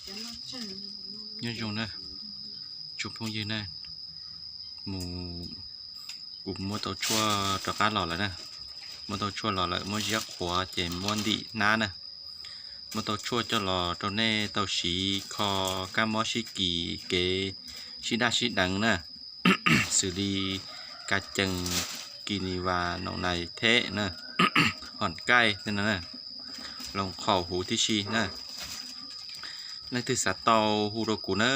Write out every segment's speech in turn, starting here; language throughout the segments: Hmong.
Nyob zoo na, tsoom phooj ywg na, mus, kuv muab tau tshuaj rov qab los lawm na. Muab tau tshuaj los lawm, muab ziab qhuav ces muab ntim hnab na. Muab tau tshuaj coj los rau nej tau siv kho kab mob sib kis kev sib daj sib deev na, xws li ka cees, kis nis vas, noom nais theb na, hom kaij tej no na, loos qhaum huv tib si na. Leej twg xav tau hu rau kuv na,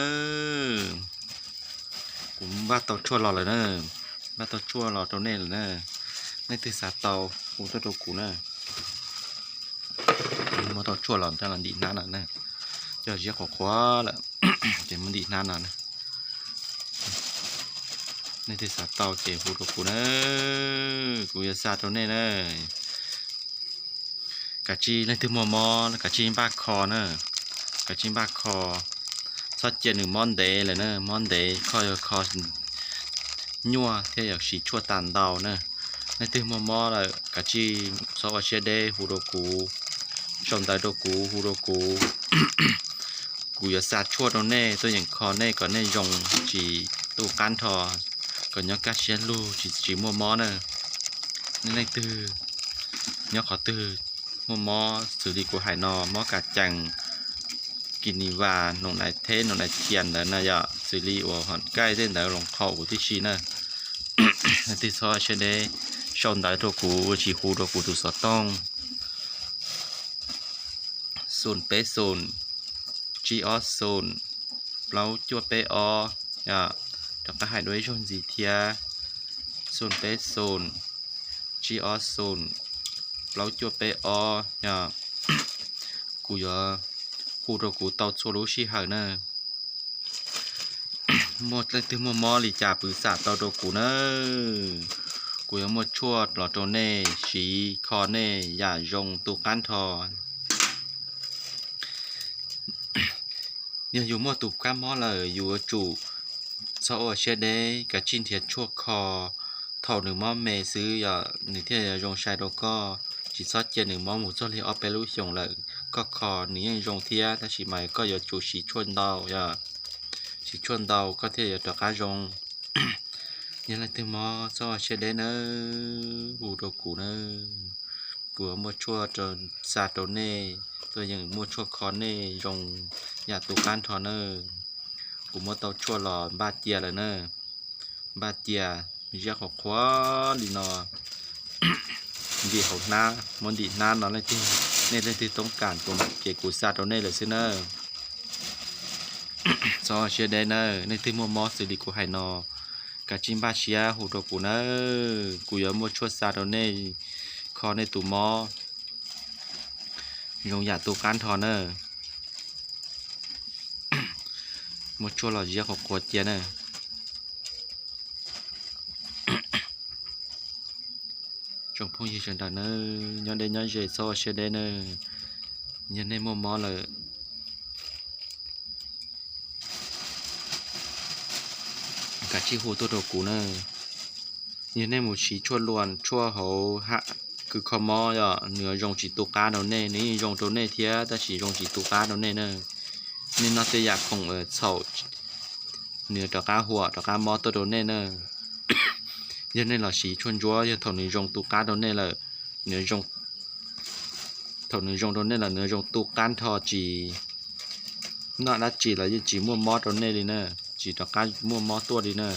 kuv npaj tau tshuaj los lawm na, npaj tau tshuaj los rau nej lawm na. Leej twg xav tau hu tuaj rau kuv na. Muab tau tshuaj los coj los ntim hnab no na, coj ziab qhuav qhuav lawm ces muab ntim hnab no na. Leej twg xav tau ces hu rau kuv na, kuv yuav xa rau nej na. Kav tsij leej twg muaj mob kav tsij npaj kho na, kav tsij npaj kho, txhob cia nws mob ntev lawm na, mob ntev kho yuav kho nyuaj thiab yuav siv tshuaj tas ntau na. Leej twg muaj mob lawm kav tsij txhob ua siab deb, hu rau kuv, sau ntawv rau kuv, hu rau kuv. Kuv yuav xa tshuaj rau nej tuaj yeem kho nej kom nej zoo tsis tu qab nrho, kom nyob kaj siab lug tsis tsis muaj mob na. Nej leej twg nyob qhov twg muaj mob xws li kuv hais no, mob ka cees, kis nis vas, noom nais theb, noom nais thias ntawd na yom, xws li uas hom kaij tej ntawd, loos qhaum huv tib si na, leej twg txhob siab deb, sau ntawv rau kuv, tsis hu rau kuv tus xov tooj, xoom peb xoom, tsib ob xoom, plaub cuaj peb ob. Rov qab hais dua ib zaug ntxiv thiab, xoom peb xoom, tsib ob xoom, plaub cuaj peb ob. Kuv yuav hu rau kuv tau txhua lub sij hawm na. Muaj leej twg muaj mob li cas pw xam tau rau kuv na. Kuv yuav muaj tshuaj los rau nej siv kho nej yam zoo tu qab nrho. Yog yus muaj tus kab mob lawm yus yuav tsum txhob ua siab deb, kav tsij nrhiav tshuaj kho thaum nws mob me xwb yom, nws thiaj yuav zoo sai rau koj. Tsis txhob cia nws mob mus txog li ob peb lub xyoos lawm koj kho nws yeej zoo thiab, tab sis mas koj yuav tsum siv tshuaj ntau yom, siv tshuaj ntau koj thiaj yuav rov qab zoo. Yog leej twg mob txhob ua siab deb nawb, hu rau kuv nawb, kuv yuav muaj tshuaj xa rau nej, tuaj yeem muaj tshuaj kho nej zoo yam tu qab nrho nawb. Kuv muab tau tshuaj los npaj cia lawm na, npaj cia ziab qhuav qhuav li no, ntim hauv hnab, muab ntim hnab no, nej leej twg toob kas ces kuv xa rau nej lawm xwb na. Txhob siab deb na, leej twg muaj mob xws li kuv hais no, kav tsij npaj siab hu rau kuv na, kuv yuav muaj tshuaj xa rau nej, kho nej tus mob zoo yam tu qab nrho na. Muab tshuaj los ziab qhuav qhuav cia na. Tsoom phooj ywg sawv daws na, nyob deb nyob ze txhob ua siab deb na. Yog nej muaj mob lawm, kav tsij hu tuaj rau kuv na. Yog nej mus siv tshuaj luas, tshuaj hauv kws kho mob yom, nws yuav zoo tsis tu qab rau nej, nws yeej zoo rau nej thiab tab sis zoo tsis tu qab rau nej na. Nej noj tej yam khoom txhaum, nws yuav rov qab huam rov qab mob tuaj rau nej na. Yog nej los siv tshuaj ntsuab, yog thaum nws zoo tu qab rau nej lawm, nws, thaum nws zoo rau nej lawm nws yuav zoo tu qab nrho, tsis noj dab tsi los yeej tsis muaj mob rau nej li na, tsis rov qab muaj mob tuaj li na.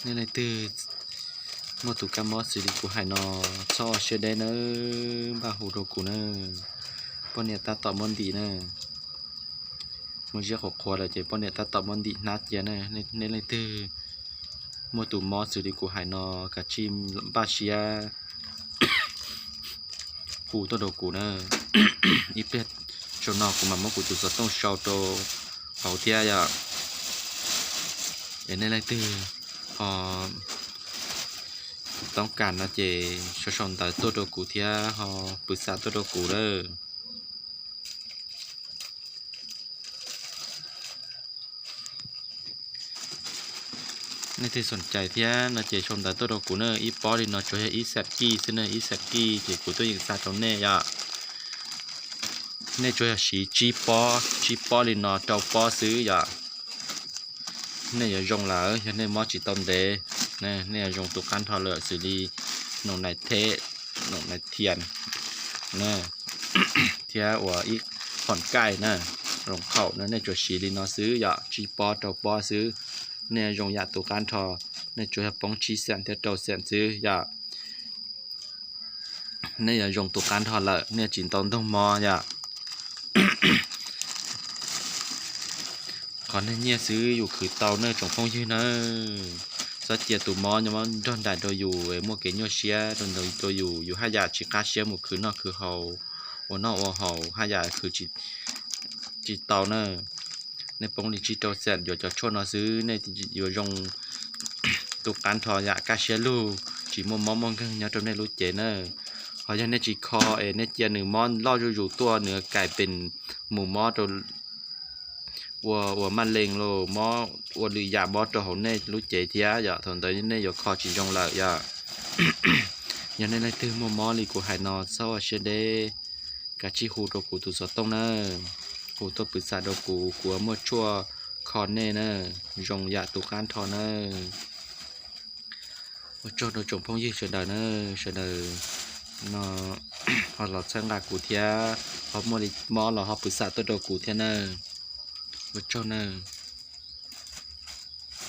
Nej leej twg muaj tus kab mob xws li kuv hais no, txhob ua siab deb nawb, npaj hu rau kuv na. Poj niam tab tom muab ntim na, muab ziab qhuav qhuav lawm ces poj niam tab tom muab ntim hnab cia na. Nej leej twg muaj tus mob xws li kuv hais no, kav tsij npaj siab hu tuaj rau kuv na. Ib pliag sau no kuv mam muab kuv tus xov tooj sau rau hauv thiab yom. Es nej leej twg ho toob kas no ces sau sau ntawv tuaj rau kuv thiab ho pw xa tuaj rau kuv lawm. Nej twg xoom cais thiab no ces sau ntawv tuaj rau kuv na. Ib pob li no tsuas yog ib xam kij xwb na, ib xam kij ces kuv tuaj yeem xa rau nej yom. Nej tsuas yog siv tsib pob, tsib pob li no rau pob xwb yom. Nej yuav zoo lawm, yog nej mob tsis tau ntev, nej yuav zoo tus qab nrho lawm xws li noom nais theb, noom nais thias thiab uas ib khoom kaij na, roos khaum na, nej tsuas siv li no xwb yom, tsib pob rau pob xwb. Nej yuav zoo yam tus qab nrho, nej tsuas yog poob tsib xeem thiab rau xeem xwb yom. Nej yuav zoo tus qab nrho lawm, nej tsis tau ntog mob yom. Qhov nej nyiaj xwb yus khwv tau na tsoom phooj ywg na. Txhob cia tus mob nyob nrog nraim rau yus, muaj kev nyuaj siab rau ntawd rau yus, yus haj yam tsis qab siab mus khwv noj khwv haus, ua noj ua haus, haj yam khwv tsis tau na. Nej poob li tsib rau xeem yuav cov tshuaj no xwb, nej yuav zoo tus qab nrho yam kaj siab lug, tsis muaj mob muaj nkeeg nyob rau nej lub cev na. Ho yog nej tsis kho es nej cia nws mob loj zuj zus tuaj, nws kais pes mus mob rau ua, ua maj lees los mob ua lwm yam mob rau hauv nej lub cev thiab yom, thaum ntawd nej yuav kho tsis zoo lawm yom. Yog nej leej twg muaj mob li kuv hais no txhob ua siab deb, kav tsij hu rau kuv tus xov tooj na, hu tuaj pw xam rau kuv, kuv muaj tshuaj kho nej na, zoo yam tus qab nrho na. Ua tsaug rau tsoom phooj ywg sawv daws na, sawv daws no ho los txhawb nqa kuv thiab, ho muaj li mob los ho pw xam tuaj rau kuv thiab na. Ua tsaug na.